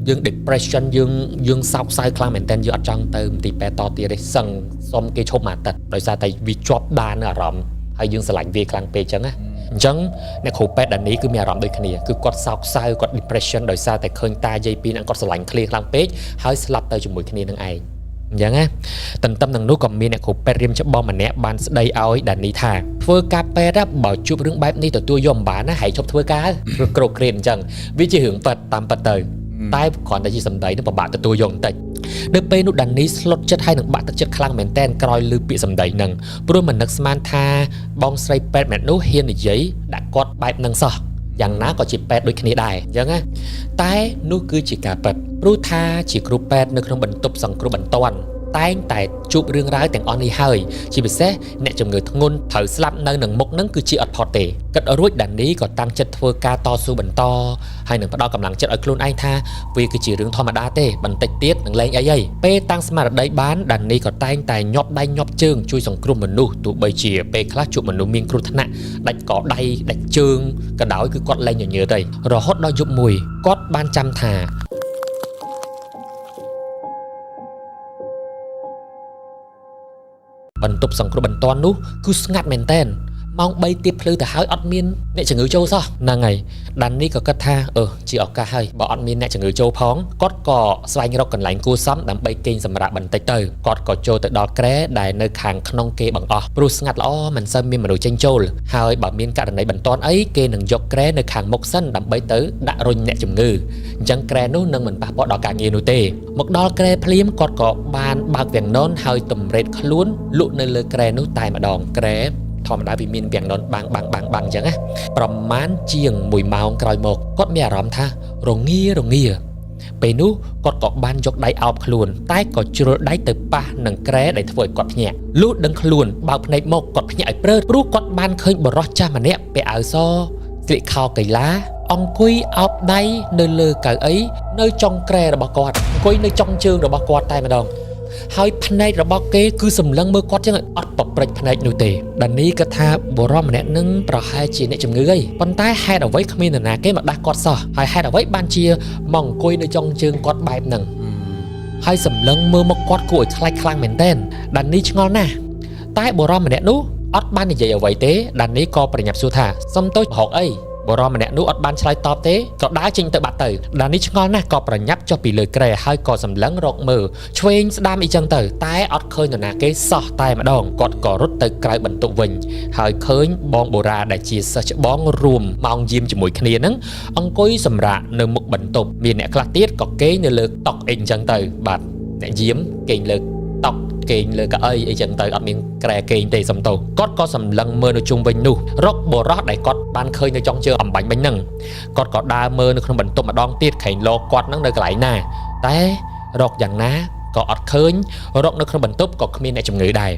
យើង depression យើងយើងសោកសៅខ្លាំងមែនតើយើងអត់ចង់ទៅមន្ទីរពេទ្យតទៀតទេសឹងសុំគេឈប់មួយអាទិត្យដោយសារតែវាជាប់ដាននៅអារម្មណ៍ហើយយើងស្រឡាញ់វាខ្លាំងពេកចឹងណាអញ្ចឹងអ្នកគ្រូពេទ្យដានីគឺមានអារម្មណ៍ដូចគ្នាគឺគាត់សោកសៅគាត់ depression ដោយសារតែឃើញតាយាយពីរហ្នឹងគាត់ស្រឡាញ់គ្នាខ្លាំងពេកហើយស្លាប់ទៅជាមួយគ្នានឹងឯងអញ្ចឹងណាទន្ទឹមនឹងនោះក៏មានអ្នកគ្រូពេទ្យរៀមច្បងម្នាក់បានស្ដីឲ្យដានីថាធ្វើការពេទ្យបើជួបរឿងបែបនេះទទួលយកមិនបានណាហើយឈប់ធ្វើការឬក្រោកក្រេតអញ្ចឹងវាជារឿងប៉ិតតាមប៉ិតទៅ តែគ្រាន់តែជាសម្ដីនឹងពិបាកទទួលយកបន្តិចនៅពេលនោះដានីស្លុតចិត្តហើយនឹងបាក់ទឹកចិត្តខ្លាំងមែនទែនក្រោយឮពាក្យសម្ដីនឹងព្រោះមិននឹកស្មានថាបងស្រីពេទ្យម្នាក់នោះហ៊ាននិយាយដាក់គាត់បែបនឹងសោះយ៉ាងណាក៏ជាពេទ្យដូចគ្នាដែរអញ្ចឹងណាតែនោះគឺជាការពិតព្រោះថាជាគ្រូពេទ្យនៅក្នុងបន្ទប់សង្គ្រោះបន្ទាន់តែងតែជួបរឿងរ៉ាវទាំងអស់នេះហើយជាពិសេសអ្នកជំងឺធ្ងន់ត្រូវស្លាប់នៅនឹងមុខនឹងគឺជាអត់ផុតទេគិតរួចដានីក៏តាំងចិត្តធ្វើការតស៊ូបន្តហើយនឹងផ្ដល់កម្លាំងចិត្តឲ្យខ្លួនឯងថាវាគឺជារឿងធម្មតាទេបន្តិចទៀតនឹងលែងអីហើយពេលតាំងស្មារតីបានដានីក៏តែងតែញាប់ដៃញាប់ជើងជួយសង្គ្រោះមនុស្សទោះបីជាពេលខ្លះជួបមនុស្សមានគ្រោះថ្នាក់ដាច់កដៃដាច់ជើងក៏ដោយគឺគាត់លែងញញើតហើយរហូតដល់យប់មួយគាត់បានចាំថាបន្ទប់សង្គ្រោះបន្ទាន់នោះគឺស្ងាត់មែនទែនម៉ោង3ទៀបភ្លឺទៅហើយអត់មានអ្នកជំងឺចូលសោះហ្នឹងហើយដាននេះក៏គិតថាជាឱកាសហើយបើអត់មានអ្នកជំងឺចូលផងគាត់ក៏ស្វែងរកកន្លែងគួរសមដើម្បីគេងសម្រាកបន្តិចទៅគាត់ក៏ចូលទៅដល់គ្រែដែលនៅខាងក្នុងគេបង្អស់ព្រោះស្ងាត់ល្អមិនសូវមានមនុស្សចេញចូលហើយបើមានករណីបន្ទាន់អីគេនឹងយកគ្រែនៅខាងមុខសិនដើម្បីទៅដាក់រុញអ្នកជំងឺអញ្ចឹងគ្រែនោះនឹងមិនប៉ះពាល់ដល់ការងារនោះទេមកដល់គ្រែភ្លាមគាត់ក៏បានបើកវាំងននហើយតម្រេតខ្លួនលក់នៅលើគ្រែនោះតែម្ដងគ្រែធម្មតាវាមានវាំងននបាំងបាំងបាំងបាំងអញ្ចឹងណាប្រមាណជាង1ម៉ោងក្រោយមកគាត់មានអារម្មណ៍ថារងារងាពេលនោះគាត់ក៏បានយកដៃអោបខ្លួនតែក៏ជ្រុលដៃទៅប៉ះនឹងគ្រែដែលធ្វើឲ្យគាត់ភ្ញាក់លុះដឹងខ្លួនបើកភ្នែកមកគាត់ភ្ញាក់ឲ្យព្រឺព្រោះគាត់បានឃើញបុរសចាស់ម្នាក់ពាក់អាវសស្លៀកខោកីឡាអង្គុយអោបដៃនៅលើកៅអីនៅចុងគ្រែរបស់គាត់អង្គុយនៅចុងជើងរបស់គាត់តែម្ដងហើយភ្នែករបស់គេគឺសម្លឹងមើលគាត់ចឹងអត់ប្រព្រឹត្តភ្នែកនោះទេដានីក៏ថាបុរសម្នាក់នឹងប្រហែលជាអ្នកជំងឺអីប៉ុន្តែហេតុអ្វីគ្មាននរណាគេមកដាស់គាត់សោះហើយហេតុអ្វីបានជាមកអង្គុយនៅចុងជើងគាត់បែបហ្នឹងហើយសម្លឹងមើលមកគាត់គួរឲ្យខ្លាចខ្លាំងមែនទែនដានីឆ្ងល់ណាស់តែបុរសម្នាក់នោះអត់បាននិយាយអ្វីទេដានីក៏ប្រញាប់សួរថាសុំទោសរកអីបុរសម្នាក់នោះអត់បានឆ្លើយតបទេក៏ដើរចេញទៅបាត់ទៅដានីឆ្ងល់ណាស់ក៏ប្រញាប់ចុះពីលើគ្រែហើយក៏សម្លឹងរកមើលឆ្វេងស្ដាំអីចឹងទៅតែអត់ឃើញនរណាគេសោះតែម្ដងគាត់ក៏រត់ទៅក្រៅបន្ទប់វិញហើយឃើញបងបូរ៉ាដែលជាសិស្សច្បងរួមម៉ោងយាមជាមួយគ្នានឹងអង្គុយសម្រាកនៅមុខបន្ទប់មានអ្នកខ្លះទៀតក៏គេងនៅលើតុអីចឹងទៅបាទអ្នកយាមគេងលើតុគេងលើកៅអីអីចឹងទៅអត់មានគ្រែគេងទេសំទោសគាត់ក៏សម្លឹងមើលនៅជុំវិញនោះរកបុរសដែលគាត់បានឃើញនៅចុងជើងអំបញ្ញមិញហ្នឹងគាត់ក៏ដើរមើលនៅក្នុងបន្ទប់ម្ដងទៀតក្រែងលោគាត់ហ្នឹងនៅកន្លែងណាតែរកយ៉ាងណាក៏អត់ឃើញរកនៅក្នុងបន្ទប់ក៏គ្មានអ្នកជំងឺដែរ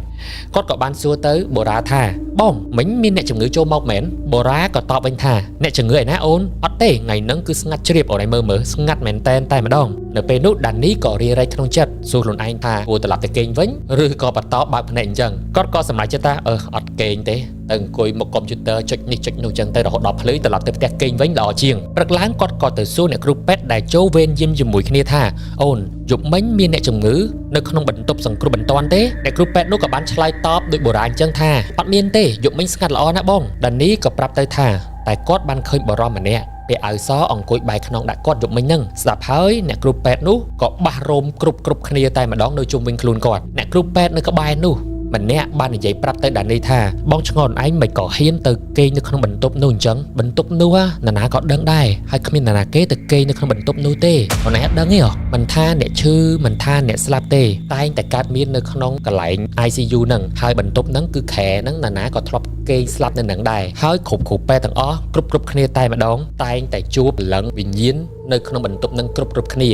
គាត់ក៏បានសួរទៅបូរ៉ាថាបងមិញមានអ្នកជំងឺចូលមកមែនបូរ៉ាក៏តបវិញថាអ្នកជំងឺឯណាអូនអត់ទេថ្ងៃហ្នឹងគឺស្ងាត់ជ្រាបអូនឯងមើលមើលស្ងាត់មែនតែនតែម្ដងនៅពេលនោះដានីក៏រារែកក្នុងចិត្តសួរខ្លួនឯងថាគួរត្រឡប់ទៅគេងវិញឬក៏បន្តបើកភ្នែកអញ្ចឹងគាត់ក៏សម្រេចចិត្តថាអត់គេងទេទៅអង្គុយមុខកុំព្យូទ័រចុចនេះចុចនោះចឹងទៅរហូតដល់ភ្លឺត្រឡប់ទៅផ្ទះគេងវិញល្អជាងព្រឹកឡើងគាត់ក៏ទៅសួរអ្នកគ្រូពេទ្យដែលចូលវេនយាមជាមួយគ្នាថាអូនយប់មិញមានអ្នកជំងឺនៅក្នុងបន្ទប់សង្គ្រោះបន្ទាន់ទេអ្នកគ្រូពេទ្យនោះក៏បានឆ្លើយតបដោយបុរាណចឹងថាអត់មានទេយប់មិញស្ងាត់ល្អណាស់បងដានីក៏ប្រាប់ទៅថាតែគាត់បានឃើញបុរសម្នាក់ពាក់អាវសអង្គុយបែរខ្នងដាក់គាត់យប់មិញហ្នឹងស្ដាប់ហើយអ្នកគ្រូពេទ្យនោះក៏បាសរោមគ្រប់គ្នាតែម្ដងនៅជុំវិញខ្លួនគាត់អ្នកគ្រូពេទ្យនៅក្បែរនោះម្នាក់បាននិយាយប្រាប់ទៅដានីថាបងឆ្ងល់ឯងមិនក៏ហ៊ានទៅគេងនៅក្នុងបន្ទប់នោះអញ្ចឹងបន្ទប់នោះនរណាក៏ដឹងដែរហើយគ្មាននរណាគេទៅគេងនៅក្នុងបន្ទប់នោះទេអូនឯងអត់ដឹងទេហ៎មិនថាអ្នកឈឺមិនថាអ្នកស្លាប់ទេតែងតែកើតមាននៅក្នុងកន្លែង ICU ហ្នឹងហើយបន្ទប់ហ្នឹងគឺខែហ្នឹងនរណាក៏ធ្លាប់គេងស្លាប់នៅនឹងដែរហើយគ្រប់គ្រូពេទ្យទាំងអស់គ្រប់គ្នាតែម្ដងតែងតែជួបព្រលឹងវិញ្ញាណនៅក្នុងបន្ទប់នឹងគ្រប់គ្នា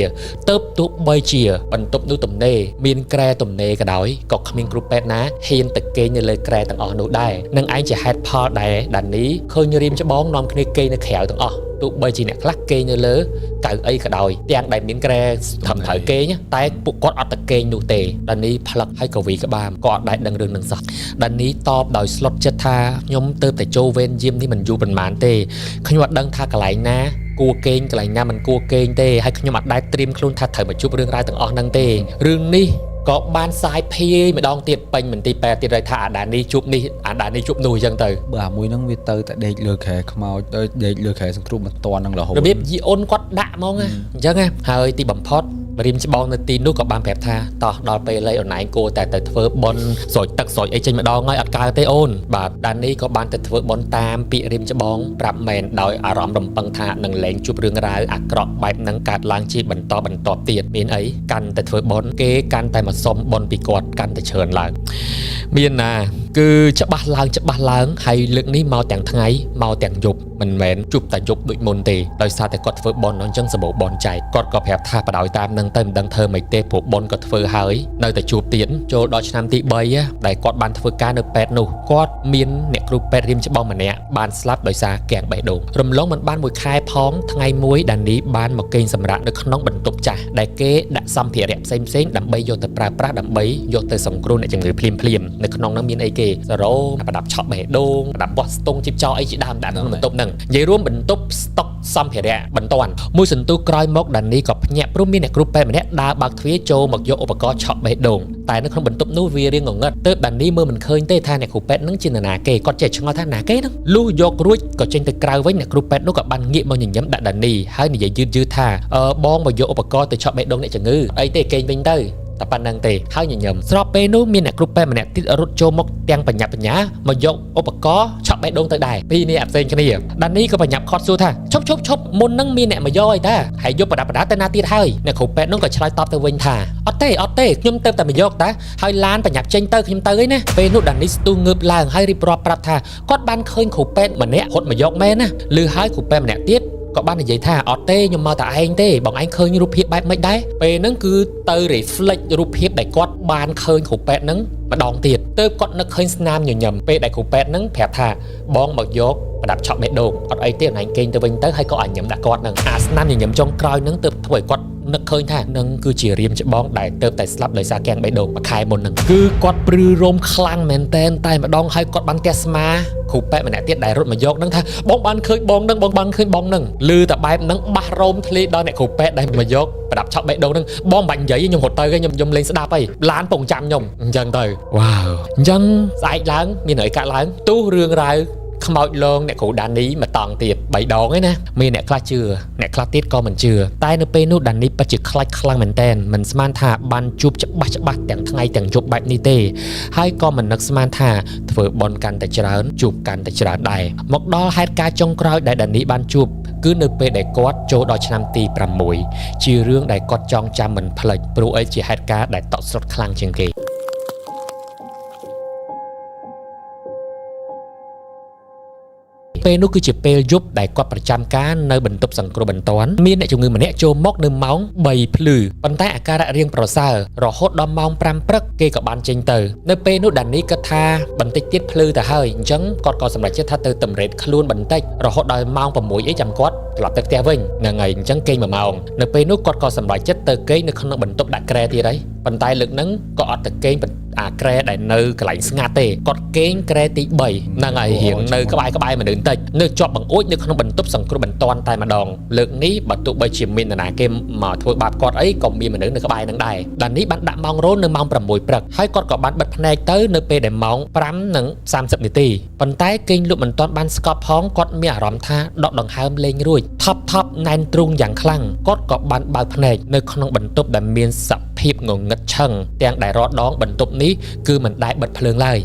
ទៅទោះបីជាបន្ទប់នោះទំនេរមានគ្រែទំនេរក៏ដោយក៏គ្មានគ្រូពេទ្យណាហ៊ានទៅគេងនៅលើគ្រែទាំងអស់នោះដែរនឹងឯងជាហេតុផលដែលដានីឃើញរៀមច្បងនាំគ្នាគេងនៅក្រៅទាំងអស់ទោះបីជាអ្នកខ្លះគេងនៅលើកៅអីក៏ដោយទាំងដែលមានគ្រែត្រឹមត្រូវគេងតែពួកគាត់អត់ទៅគេងនោះទេដានីផ្លឹកហើយកវីក្បាលក៏អត់ដែលដឹងរឿងនឹងសោះដានីតបដោយស្លុតចិត្តថាខ្ញុំទៅតែចូលវេនយាមនេះមិនយូរប៉ុន្មានទេខ្ញុំអត់ដឹងថាកន្លែងណាគួរគេងកន្លែងណាមិនគួរគេងទេហើយខ្ញុំអត់ដែលត្រៀមខ្លួនថាត្រូវមកជួបរឿងរ៉ាវទាំងអស់ហ្នឹងទេរឿងនេះក៏បានសាយភាយម្ដងទៀតពេញមន្ទីរពេទ្យទៀតហើយថាអាដានីជួបនេះអាដានីជួបនោះអញ្ចឹងទៅបើអាមួយហ្នឹងវាទៅតែដេកលើគ្រែខ្មោចទៅដេកលើគ្រែសង្គ្រោះបន្ទាន់ហ្នឹងរហូតរបៀបយីអូនគាត់ដាក់ហ្មងណាអញ្ចឹងណាហើយទីបំផុត រៀមច្បងនៅទីនោះក៏បានប្រាប់ថាតោះដល់ពេលហើយអូនឯងគួរតែទៅធ្វើបុណ្យស្រោចទឹកស្រោចអីចេញម្ដងហើយអត់កើតទេអូនបាទដានីក៏បានទៅធ្វើបុណ្យតាមពាក្យរៀមច្បងប្រាប់មែនដោយអារម្មណ៍រំពឹងថានឹងលែងជួបរឿងរ៉ាវអាក្រក់បែបហ្នឹងកើតឡើងជាបន្តបន្ទាប់ទៀតមានអីកាន់តែធ្វើបុណ្យគេកាន់តែមកសុំបុណ្យពីគាត់កាន់តែច្រើនឡើងមានណាគឺច្បាស់ឡើងច្បាស់ឡើងហើយលើកនេះមកទាំងថ្ងៃមកទាំងយប់មិនមែនជួបតែយប់ដូចមុនទេដោយសារតែគាត់ធ្វើបុណ្យអញ្ចឹងសម្បូរបុណ្យចែកគាត់ក៏ប្រាប់ថាបដ ாய் តាមនឹងទៅមិនដឹងធ្វើមិនទេព្រោះបុណ្យក៏ធ្វើហើយនៅតែជួបទៀតចូលដល់ឆ្នាំទី3ដែលគាត់បានធ្វើការនៅពេទ្យនោះគាត់មានអ្នកគ្រូពេទ្យរៀមច្បងម្នាក់បានស្លាប់ដោយសារគាំងបេះដូងរំលងមិនបានមួយខែផងថ្ងៃមួយដានីបានមកគេងសម្រាកនៅក្នុងបន្ទប់ចាស់ដែលគេដាក់សម្ភារៈផ្សេងៗដើម្បីយកទៅប្រើប្រាស់ដើម្បីយកទៅសង្គ្រោះអ្នកជំងឺភ្លាមៗនៅក្នុងនោះមានអីគេសារ៉ូប្រដាប់ឆក់បេះដូងប្រដាប់វាស់ស្ទង់ជីបចោអីជាដើមដាក់ក្នុងបន្ទប់ហ្នឹងនិយាយរួមបន្ទប់ស្តុកសម្ភារៈបន្ទាន់មួយសន្ទុះក្រោយមកដានីក៏ភ្ញាក់ព្រោះមានអ្នកគ្រូពេទ្យម្នាក់ដើរបើកទ្វារចូលមកយកឧបករណ៍ឆក់បេះដូងតែនៅក្នុងបន្ទប់នោះវារៀងងងឹតទើបដានីមើលមិនឃើញទេថាអ្នកគ្រូពេទ្យនឹងជានរណាគេគាត់ចេះឆ្ងល់ថាណាគេហ្នឹងលុះយករួចក៏ចេញទៅក្រៅវិញអ្នកគ្រូពេទ្យនោះក៏បានងាកមកញញឹមដាក់ដានីហើយនិយាយយឺតយឺតថាបងមកយកឧបករណ៍ទៅឆក់បេះដូងអ្នកជំងឺអីទេគេងវិញទៅតែប៉ុណ្្នឹងទេហើយញញឹមស្របពេលនោះមានអ្នកគ្រូពេទ្យម្នាក់ទៀតរត់ចូលមកទាំងបញ្ញាប់បញ្ញាមកយកឧបករណ៍ឆក់បេះដូងទៅដែរពីរនេះផ្សេងគ្នាដានីក៏បញ្ញាប់ខត់សួរថាឈប់ឈប់ឈប់មុននឹងមានអ្នកមកយកអីតាហើយយកប្រដាប់ប្រដាទៅណាទៀតហើយអ្នកគ្រូពេទ្យនោះក៏ឆ្លើយតបទៅវិញថាអត់ទេអត់ទេខ្ញុំទៅតែមកយកតាហើយឡានបញ្ញាប់ចេញទៅខ្ញុំទៅឯណាពេលនោះដានីស្ទុះងើបឡើងហើយរៀបរាប់ប្រាប់ថាគាត់បានឃើញគ្រូពេទ្យម្នាក់រត់មកយកមែនណាឮហើយគ្រូពេទ្យម្នាក់ទៀតក៏បាននិយាយថាអត់ទេខ្ញុំមកតែឯងទេបងឯងឃើញរូបភាពបែបម៉េចដែរពេលហ្នឹងគឺទៅ reflect រូបភាពដែលគាត់បានឃើញគ្រូពេទ្យហ្នឹងម្ដងទៀតទើបគាត់នឹកឃើញស្នាមញញឹមពេលដែលគ្រូពេទ្យហ្នឹងប្រាប់ថាបងមកយកប្រដាប់ឆក់បេះដូងអត់អីទេអូនឯងគេងទៅវិញទៅហើយក៏អញញឹមដាក់គាត់ហ្នឹងអាស្នាមញញឹមចុងក្រោយហ្នឹងទើបធ្វើឲ្យគាត់នឹកឃើញថានឹងគឺជារៀមច្បងដែលទើបតែស្លាប់ដោយសារគាំងបេះដូងមួយខែមុនហ្នឹងគឺគាត់ព្រឺរោមខ្លាំងមែនតែនតែម្ដងហើយគាត់បានទះស្មាគ្រូពេទ្យម្នាក់ទៀតដែលរត់មកយកហ្នឹងថាបងបានឃើញបងហ្នឹងបងបានឃើញបងហ្នឹងឮតែបែបហ្នឹងបាសរោមធ្លាយដល់អ្នកគ្រូពេទ្យដែលមកយកប្រដាប់ឆក់បេះដូងហ្នឹងបងបាច់និយាយខ្ញុំរត់ទៅខ្ញុំលេងស្ដាប់ហើយឡានពងចាំខ្ញុំអញ្ចឹងទៅវ៉ាវអញ្ចឹងស្អែកឡើងមានអីកាក់ឡើងទូរឿងរ៉ាវខ្មោចលងអ្នកគ្រូដានីមកតង់ទៀត3ដងឯណាមានអ្នកខ្លះជឿអ្នកខ្លះទៀតក៏មិនជឿតែនៅពេលនោះដានីពិតជាខ្លាចខ្លាំងមែនតែនមិនស្មានថាបានជួបច្បាស់ច្បាស់ទាំងថ្ងៃទាំងយប់បែបនេះទេហើយក៏មិននឹកស្មានថាធ្វើបុណ្យកាន់តែច្រើនជួបកាន់តែច្រើនដែរមកដល់ហេតុការណ៍ចុងក្រោយដែលដានីបានជួបគឺនៅពេលដែលគាត់ចូលដល់ឆ្នាំទី6ជារឿងដែលគាត់ចងចាំមិនភ្លេចព្រោះអីជាហេតុការណ៍ដែលតក់ស្លុតខ្លាំងជាងគេពេលនោះគឺជាពេលយប់ដែលគាត់ប្រចាំការនៅបន្ទប់សង្គ្រោះបន្ទាន់មានអ្នកជំងឺម្នាក់ចូលមកនៅម៉ោង3ភ្លឺប៉ុន្តែអាការៈរាងប្រសើររហូតដល់ម៉ោង5ព្រឹកគេក៏បានចេញទៅនៅពេលនោះដានីគិតថាបន្តិចទៀតភ្លឺទៅហើយអញ្ចឹងគាត់ក៏សម្រេចចិត្តថាទៅតម្រេតខ្លួនបន្តិចរហូតដល់ម៉ោង6អីចាំគាត់ត្រឡប់ទៅផ្ទះវិញហ្នឹងហើយអញ្ចឹងគេង1ម៉ោងនៅពេលនោះគាត់ក៏សម្រេចចិត្តទៅគេងនៅក្នុងបន្ទប់ដាក់គ្រែទៀតហើយប៉ុន្តែលើកហ្នឹងក៏អត់ទៅគេងអាគ្រែដែលនៅកន្លែងស្ងាត់ទេគាត់គេងគ្រែទី3ហ្នឹងហើយរៀងនៅក្បែរមនុស្សបន្តិចនៅជាប់បង្អួចនៅក្នុងបន្ទប់សង្គ្រោះបន្ទាន់តែម្ដងលើកនេះបើទោះបីជាមាននរណាគេមកធ្វើបាបគាត់អីក៏មានមនុស្សនៅក្បែរនឹងដែរដានីបានដាក់ម៉ោងរោលនៅម៉ោង6ព្រឹកហើយគាត់ក៏បានបិទភ្នែកទៅនៅពេលដែលម៉ោង5:30នាទីប៉ុន្តែគេងលក់មិនទាន់បានស្កប់ផងគាត់មានអារម្មណ៍ថាដកដង្ហើមលេងរួចថប់ថប់ណែនទ្រូងយ៉ាងខ្លាំងគាត់ក៏បានបើកភ្នែកនៅក្នុងបន្ទប់ដែលមានសភាពងងឹតឆឹងទាំងដែលរដងបន្ទប់នេះគឺមិនដែលបិទភ្លើងឡើយ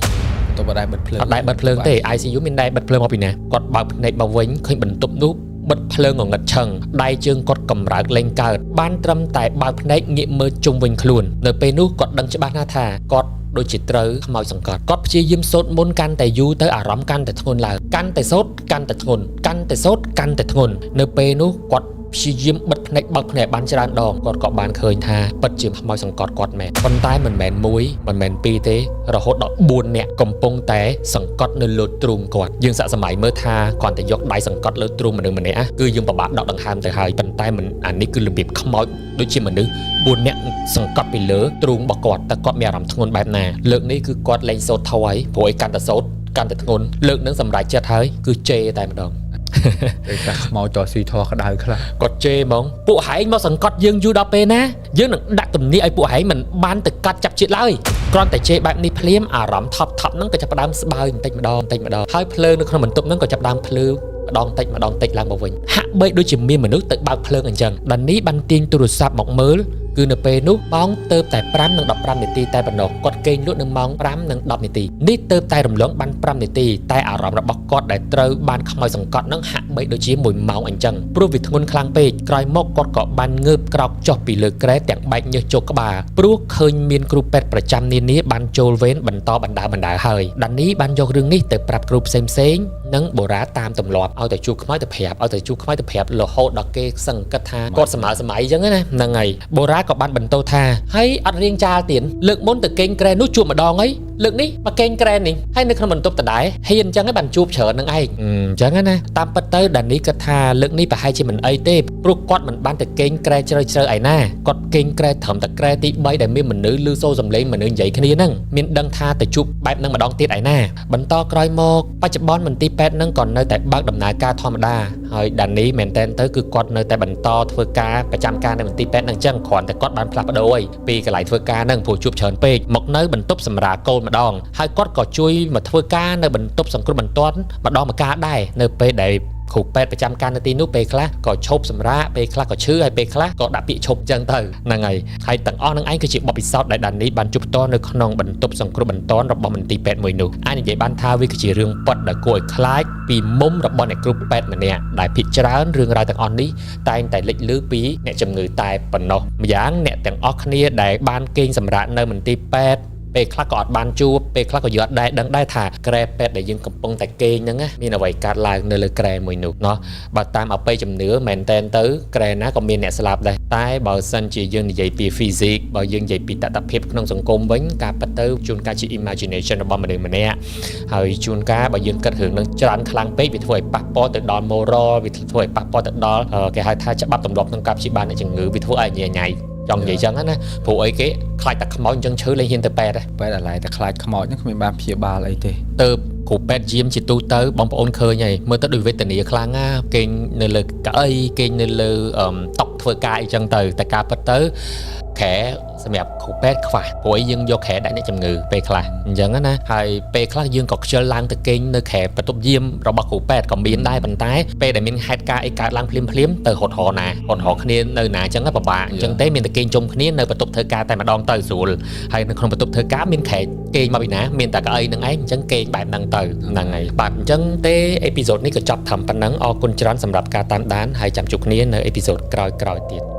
បន្ទប់អត់ដែលបិទភ្លើងអត់ដែលបិទភ្លើងទេ ICU មានដែលបិទភ្លើងមកពីណាគាត់បើកភ្នែកមកវិញឃើញបន្ទប់នោះបិទភ្លើងងងឹតឆឹងដៃជើងគាត់កម្រើកលែងកើតបានត្រឹមតែបើកភ្នែកងាកមើលជុំវិញខ្លួននៅពេលនោះគាត់ដឹងច្បាស់ណាស់ថាគាត់ដូចជាត្រូវខ្មោចសង្កត់គាត់ព្យាយាមសូត្រមន្តកាន់តែយូរទៅអារម្មណ៍កាន់តែធ្ងន់ឡើងកាន់តែសូត្រកាន់តែធ្ងន់កាន់តែសូត្រកាន់តែធ្ងន់នៅពេលនោះគាត់ព្យាយាមបិទភ្នែកបើកភ្នែកបានច្រើនដងគាត់ក៏បានឃើញថាពិតជាខ្មោចសង្កត់គាត់មែនប៉ុន្តែមិនមែន1មិនមែន2ទេរហូតដល់4នាក់កំពុងតែសង្កត់នៅលើទ្រូងគាត់យើងសាកសម័យមើលថាគ្រាន់តែយកដៃសង្កត់លើទ្រូងមនុស្សម្នាក់គឺយើងពិបាកដកដង្ហើមទៅហើយប៉ុន្តែមិនអានេះគឺរបៀបខ្មោចដូចជាមនុស្ស4នាក់សង្កត់ពីលើទ្រូងរបស់គាត់តែគាត់មានអារម្មណ៍ធ្ងន់បែបណាលើកនេះគឺគាត់លែងសូត្រថយព្រោះឯកាន់តែសូត្រកាន់តែធ្ងន់លើកនឹងសម្រេចចិត្តហើយគឺជេរតែម្ដង ពេលខ្លះខ្មោចតស៊ីធေါ်ក្តៅខ្លះគាត់ជេរហ្មងពួកហែងមកសង្កត់យើងយូរដល់ពេលណាយើងនឹងដាក់ទំនាឲ្យពួកហែងមិនបានទៅកាត់ចាប់ជាតិឡើយគ្រាន់តែជេរបែបនេះភ្លាមអារម្មណ៍ថប់ថប់ហ្នឹងក៏ចាប់ផ្ដើមស្បើយបន្តិចម្ដងបន្តិចម្ដងហើយភ្លើងនៅក្នុងបន្ទប់ហ្នឹងក៏ចាប់ផ្ដើមភ្លឺម្ដងតិចម្ដងតិចឡើងមកវិញហាក់បីដូចជាមានមនុស្សទៅបើកភ្លើងអញ្ចឹងដានីបានទាញទូរស័ព្ទមកមើល គឺនៅពេលនោះម៉ោងទៅតែ5:15នាទីតែប៉ុណ្ណោះគាត់គេងលក់នៅម៉ោង5:10នាទីនេះទៅតែរំលងបាន5នាទីតែអារម្មណ៍របស់គាត់ដែលត្រូវបានខ្មោចសង្កត់នឹងហាក់បីដូចជាមួយម៉ោងអញ្ចឹងព្រោះវាធ្ងន់ខ្លាំងពេកក្រោយមកគាត់ក៏បានងើបក្រោកចុះពីលើគ្រែទាំងបែកញើសជោគក្បាលព្រោះឃើញមានគ្រូពេទ្យប្រចាំនានាបានចូលវេនបន្តបណ្ដើបណ្ដើហើយដានីបានយករឿងនេះទៅប្រាប់គ្រូផ្សេងផ្សេងនិងបូរ៉ាតាមទម្លាប់ឲ្យតែជួបខ្មោចទៅប្រាប់ឲ្យតែជួបខ្មោចទៅប្រាប់រហូតដល់គេសង្កត់ថាគាត់សម័យសម័យអញ្ចឹងណាហ្នឹងហើយបូរ៉ាក៏បានបន្តថាហើយអត់រៀងចាលទៀតលើកមុនទៅកេងក្រែនោះជួបម្ដងហើយលើកនេះមកកេងក្រែនេះហើយនៅក្នុងបន្ទប់ដដែលហ៊ានអញ្ចឹងឯងបានជួបច្រើននឹងឯងអញ្ចឹងណាតាមពិតទៅដានីគិតថាលើកនេះប្រហែលជាមិនអីទេព្រោះគាត់មិនបានទៅកេងក្រែជ្រៅជ្រៅឯណាគាត់កេងក្រែត្រឹមតែក្រែទី3ដែលមានមនុស្សឮសូរសំឡេងមនុស្សនិយាយគ្នាហ្នឹងមានដឹងថាទៅជួបបែបហ្នឹងម្ដងទៀតឯណាបន្តក្រោយមកបច្ចុប្បន្នមន្ទីរពេទ្យហ្នឹងក៏នៅតែបើកដំណើរការធម្មតាហើយដានីមែនតែនទៅគឺគាត់នៅតែបន្តធ្វើការប្រចាំការនៅមន្ទីរពេទ្យហ្នឹងអញ្ចឹងគ្រាន់តែគាត់បានផ្លាស់ប្ដូរឯងពីកន្លែងធ្វើការហ្នឹងព្រោះជួបច្រើនពេកមកនៅបន្ទប់សម្រាប់កូនម្ដងហើយគាត់ក៏ជួយមកធ្វើការនៅបន្ទប់សង្គ្រោះបន្ទាន់ម្ដងម្កាលដែរនៅពេលដែលគ្រូពេទ្យប្រចាំការនៅទីនោះពេលខ្លះក៏ឈប់សម្រាកពេលខ្លះក៏ឈឺហើយពេលខ្លះក៏ដាក់ពាក្យឈប់អញ្ចឹងទៅហ្នឹងហើយហើយទាំងអស់ហ្នឹងឯងគឺជាបទពិសោធន៍ដែលដានីបានជួបផ្ទាល់នៅក្នុងបន្ទប់សង្គ្រោះបន្ទាន់របស់មន្ទីរពេទ្យមួយនោះអាចនិយាយបានថាវាគឺជារឿងពិតដែលគួរឲ្យខ្លាចពីមុំរបស់អ្នកគ្រូពេទ្យម្នាក់ដែលភាគច្រើនរឿងរ៉ាវទាំងអស់នេះតែងតែលេចលឺពីអ្នកជំងឺតែប៉ុណ្ណោះម្យ៉ាងអ្នកទាំងអស់គ្នាដែលបានគេងសម្រាកនៅមន្ទីរពេទ្យពេលខ្លះក៏អត់បានជួបពេលខ្លះក៏យើងអត់ដែរដឹងដែរថាក្រែពេទ្យដែលយើងកំពុងតែគេងហ្នឹងណាមានអ្វីកើតឡើងនៅលើក្រែមួយនោះเนาะបើតាមអបិយជំនឿមែនតែនទៅក្រែណាក៏មានអ្នកស្លាប់ដែរតែបើសិនជាយើងនិយាយពី physics បើយើងនិយាយពីតថភាពក្នុងសង្គមវិញការពិតទៅជួនកាលជា imagination របស់មនុស្សម្នាក់ហើយជួនកាលបើយើងគិតរឿងហ្នឹងច្រើនខ្លាំងពេកវាធ្វើឲ្យប៉ះពាល់ទៅដល់ moral វាធ្វើឲ្យប៉ះពាល់ទៅដល់គេហៅថាច្បាប់ទម្លាប់ក្នុងការព្យាបាលអ្នកជំងឺវាធ្វើឲ្យញ៉ៃញ៉ៃចង់និយាយចឹងណាព្រោះអីគេខ្លាចតែខ្មោចអញ្ចឹងឈឺលែងហ៊ានទៅពេទ្យ ពេទ្យអាឡ័យតែខ្លាចខ្មោចហ្នឹងគ្មានបានព្យាបាលអីទេ ទៅគ្រូពេទ្យយាមជាទូទៅបងប្អូនឃើញហើយមើលទៅដូចវេទនាខ្លាំងណាគេងនៅលើកៅអីគេងនៅលើតុធ្វើការអីចឹងទៅតែការពិតទៅក្រែសម្រាប់គ្រូពេទ្យខ្វះព្រោះអីយើងយកក្រែដាក់អ្នកជំងឺពេលខ្លះអញ្ចឹងណាហើយពេលខ្លះយើងក៏ខ្ជិលឡើងទៅគេងនៅក្រែបន្ទប់យាមរបស់គ្រូពេទ្យក៏មានដែរប៉ុន្តែពេលដែលមានហេតុការណ៍អីកើតឡើងភ្លាមភ្លាមទៅរត់រណារត់រគ្នានៅណាអញ្ចឹងពិបាកអញ្ចឹងទេមានតែគេងជុំគ្នានៅបន្ទប់ធ្វើការតែម្ដងទៅស្រួលហើយនៅក្នុងបន្ទប់ធ្វើការមានក្រែគេងមកពីណាមានតែកៅអីហ្នឹងឯងអញ្ចឹងគេងបែបហ្នឹងទៅហ្នឹងហើយបាទអញ្ចឹងទេ episode នេះក៏ចប់ត្រឹមប៉ុណ្ណឹងអរគុណច្រើនសម្រាប់ការតាមដានហើយចាំជួបគ្នានៅ episode ក្រោយៗទៀត។